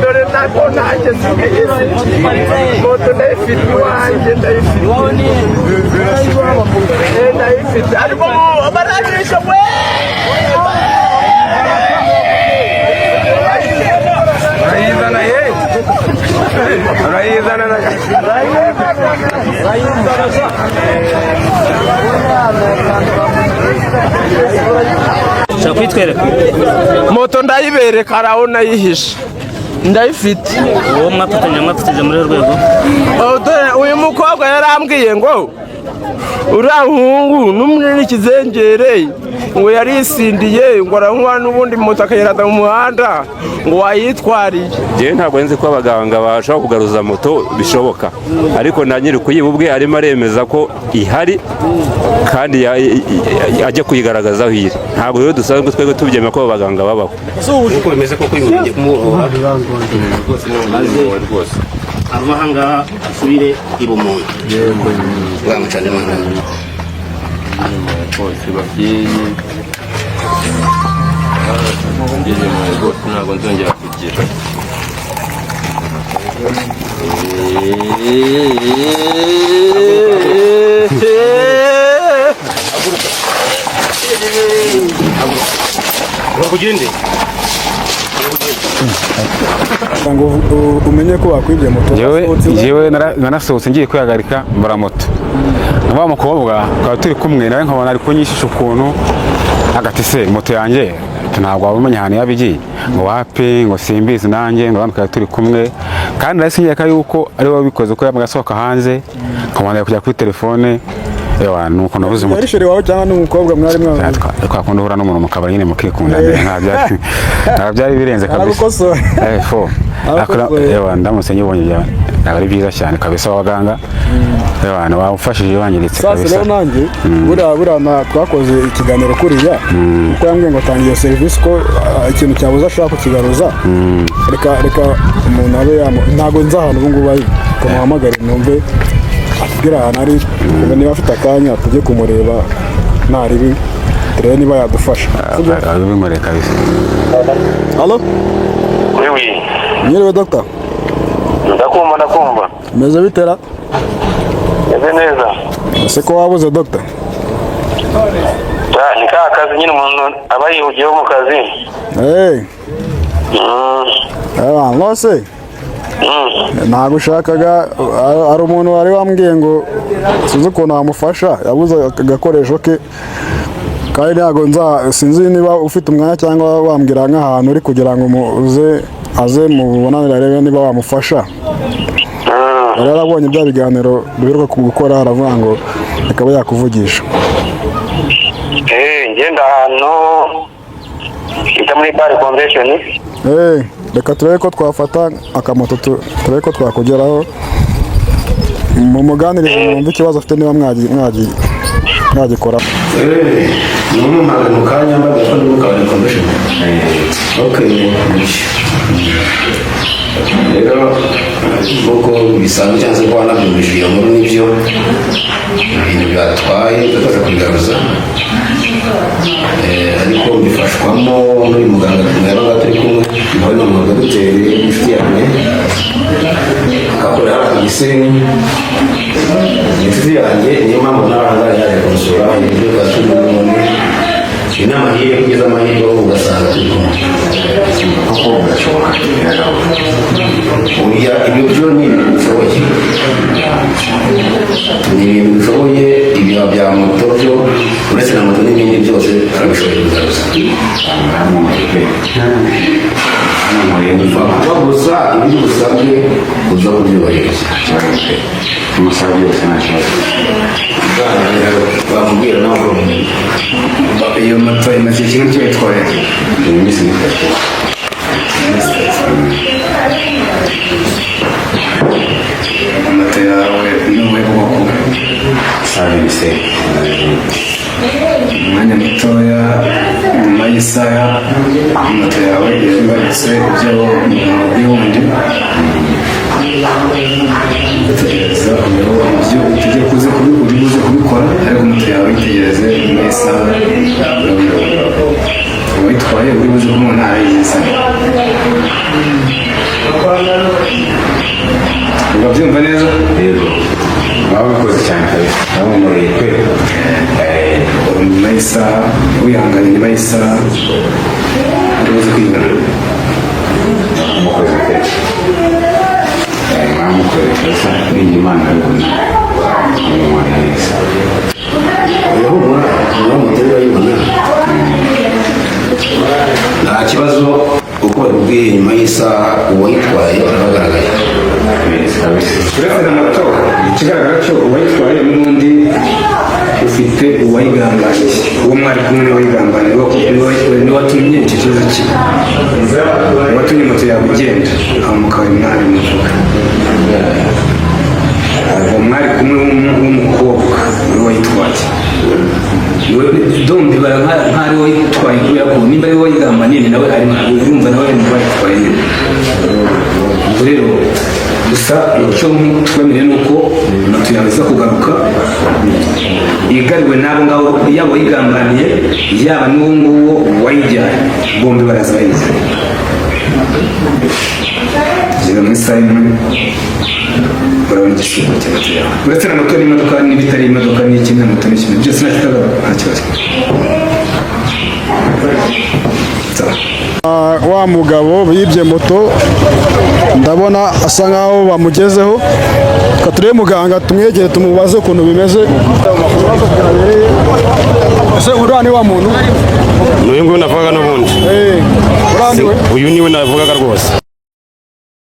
Dore nako nanjye sibizi, moto ndayifite iwanjye, ndayifite. Ndayifite, ariko baranyishe we. Urayizana ye, urayizana. Ushaka kuyitwereka? Moto ndayibereka, hari aho nayihishe, ndayifite. Uwo mwafatanyije muri uru rwego? Oh, dore uyu mukobwa yarambwiye ngo uriya muhungu n'umwe n'ikizengere, ngo yarisindiye, ngo aranywa n'ubundi moto akayirata mu muhanda, ngo wayitwariye. Njyewe ntabwo nzi ko abaganga bashobora kugaruza moto, bishoboka, ariko na nyiri kuyiba ubwe arimo aremeza ko ihari kandi ajya kuyigaragaza aho iri. Ntabwo rero dusanzwe twebwe tubyemera ko abo baganga babaho. Uko bimeze koko, uyu muntu ugiye kumubohora maze ava aha ngaha asubire ibumuntu bwamucane mu. Bose babyeyi ngeze mu rwose, ntabwo nzongera kugira. Ugende. Ngo umenye ko wakwibye moto? Njyewe narasohotse ngiye kwihagarika, mbura moto na wa mukobwa twari turi kumwe nawe, nkabona ari kunyishisha ukuntu agati se moto yanjye. Ati, ntabwo waba umenya ahantu yaba igiye? Ngo wapi, ngo simbizi nanjye, ngo abandi twari turi kumwe. Kandi nahise nkeka yuko ari we wabikoze, ko yamaga asohoka hanze nkabona ari kujya kuri telefone. Ewa, nuko nabuze moto. Yari chéri wawe cyangwa n'umukobwa mwari mwana? Kwa kundi uhura n'umuntu mu kabari nyine mukikunda, ntabwo byari birenze kabisa. Aragukosoye. Eh, fo. Aragukosoye. Ewa, ndamutse nyibonye byaba ari byiza cyane kabisa. Abaganga, ewa, wamfashije, wangiritse Sasa kabisa. rero nanjye buriya twakoze ikiganiro kuriya, kuko yambwiye ngo tanga iyo serivisi, ko ikintu cyabuze ashaka kukigaruza. Reka umuntu abe yamu, ntabwo nzi ahantu ubu ngubu ari, kamuhamagare numve atubwire ahantu ari, ubu niba afite akanya tujye kumureba, naribi turebe niba yadufasha. Sibyo? Abinkoreye kabisa. Halo? Oui. Mwiriwe, dogita. Ndakumva, ndakumva. Meze bitera? Meze neza. Ese ko wabuze, dogita? Ni ka kazi nyine, umuntu aba yihugiyeho mu kazi. Hey. Nose nagushakaga, hari umuntu wari wambwiye ngo sinzi ukuntu wamufasha, yabuze agakoresho ke, kandi ntabwo nza, sinzi niba ufite umwanya cyangwa wambwira nk'ahantu uri kugira ngo uze aze mubonanire arebe niba wamufasha. Yari yarabonye bya biganiro duheruka gukora, aravuga ngo akaba yakuvugisha. Ngenda ahantu bita muri Bar Convention. Reka turebe ko twafata akamoto, turebe ko twakugeraho mu muganirize, mwumve ikibazo afite, niba mwagikora. Numumpamagaye mu kanya mbabwira ko ndi mu kabari Convention. Okay, rero nk'uko bisanzwe cyangwa se ko wanabyumvise iyo nkuru, nibyo, ibintu byatwaye tukaza kubigaruza. Ariko mbifashwamo n'uyu muganga tumwe turi kumwe nawe, ni umudogiteri w'inshuti yanjye, akorera hano ku Gisenyi, ni inshuti yanjye, niyo mpamvu nawe aha ngaha yaje kunsura. Ibyo tukaba turi kumwe, ni n'amahirwe, kugeza amahirwe wowe ugasanga turi kumwe. Koko birashoboka, biragaruka? Oya, ibyo byo ni ibintu bishoboye, ni ibintu bishoboye. Ibyo bya moto byo, uretse na moto n'ibindi byose turabishoboye kubigaruza. Pe, hano nkoreye Upfa kuba gusa ibyo usabwe uza kubyubahiriza. Kibazo pe, umusaba byose nta kibazo. Bamubwira nawe. Iyo moto imaze igihe kinini tuyitwaye? Ni iminsi 3. Moto yawe ni ubuhe bwoko? Savise. Umwanya mutoya nyuma y'isaha moto yawe igarutse, ibyo umuntu wundi utegereza ibyo ugiye kuza uri buze kubikora, ariko moto yawe itegereze, nyuma y'isaha uwitwaye uri buze kumubona arayizana. Wihangane, nyuma y'isaha uri buze kwibona. Mukoze pe, mwamukoze kabisa, n'injye Imana irabibona, umwana neza. Urahumura, moto urayibona, nta kibazo. Uko babibwiye, nyuma y'isaha uwayitwaye arabagaragaye. Uretse na moto, ikigaragara cyo uwayitwaye n'ubundi ufite uwayigambaniye, uwo mwari kumwe niwe wayigambaniye, niwe watumye icyo kibazo kiba, watumye moto yawe igenda aho mu kabari. Mwari muvuga uwo mwari kumwe w'umukobwa niwe wayitwaye. Dombi bara nkaho ari we wayitwaye, kubera ko nimba ari we wayigambaniye, ni nawe ari, urumva nawe ari mu bayitwaye nyine. Ubwo rero gusa icyo twemereye ni uko moto yawe iza kugaruka igariwe n'abo ngabo, yaba wayigambaniye, yaba n'uwo nguwo wayijyanye, bombi baraza bayizanye. Kugeza mu isaha imwe urabona igisubizo cya moto yawe. Uretse na moto n'imodoka, n'ibitari imodoka n'iki na moto n'ikindi byose, nta kitagaruka, nta kibazo. Sawa. Wa mugabo bibye moto ndabona asa nkaho bamugezeho. Reka turebe muganga, tumwegere, tumubaze ukuntu bimeze. Ese uriya ni wa muntu? N'uyu nguyu navugaga n'ubundi. Uriya ni we? Uyu niwe navugaga rwose.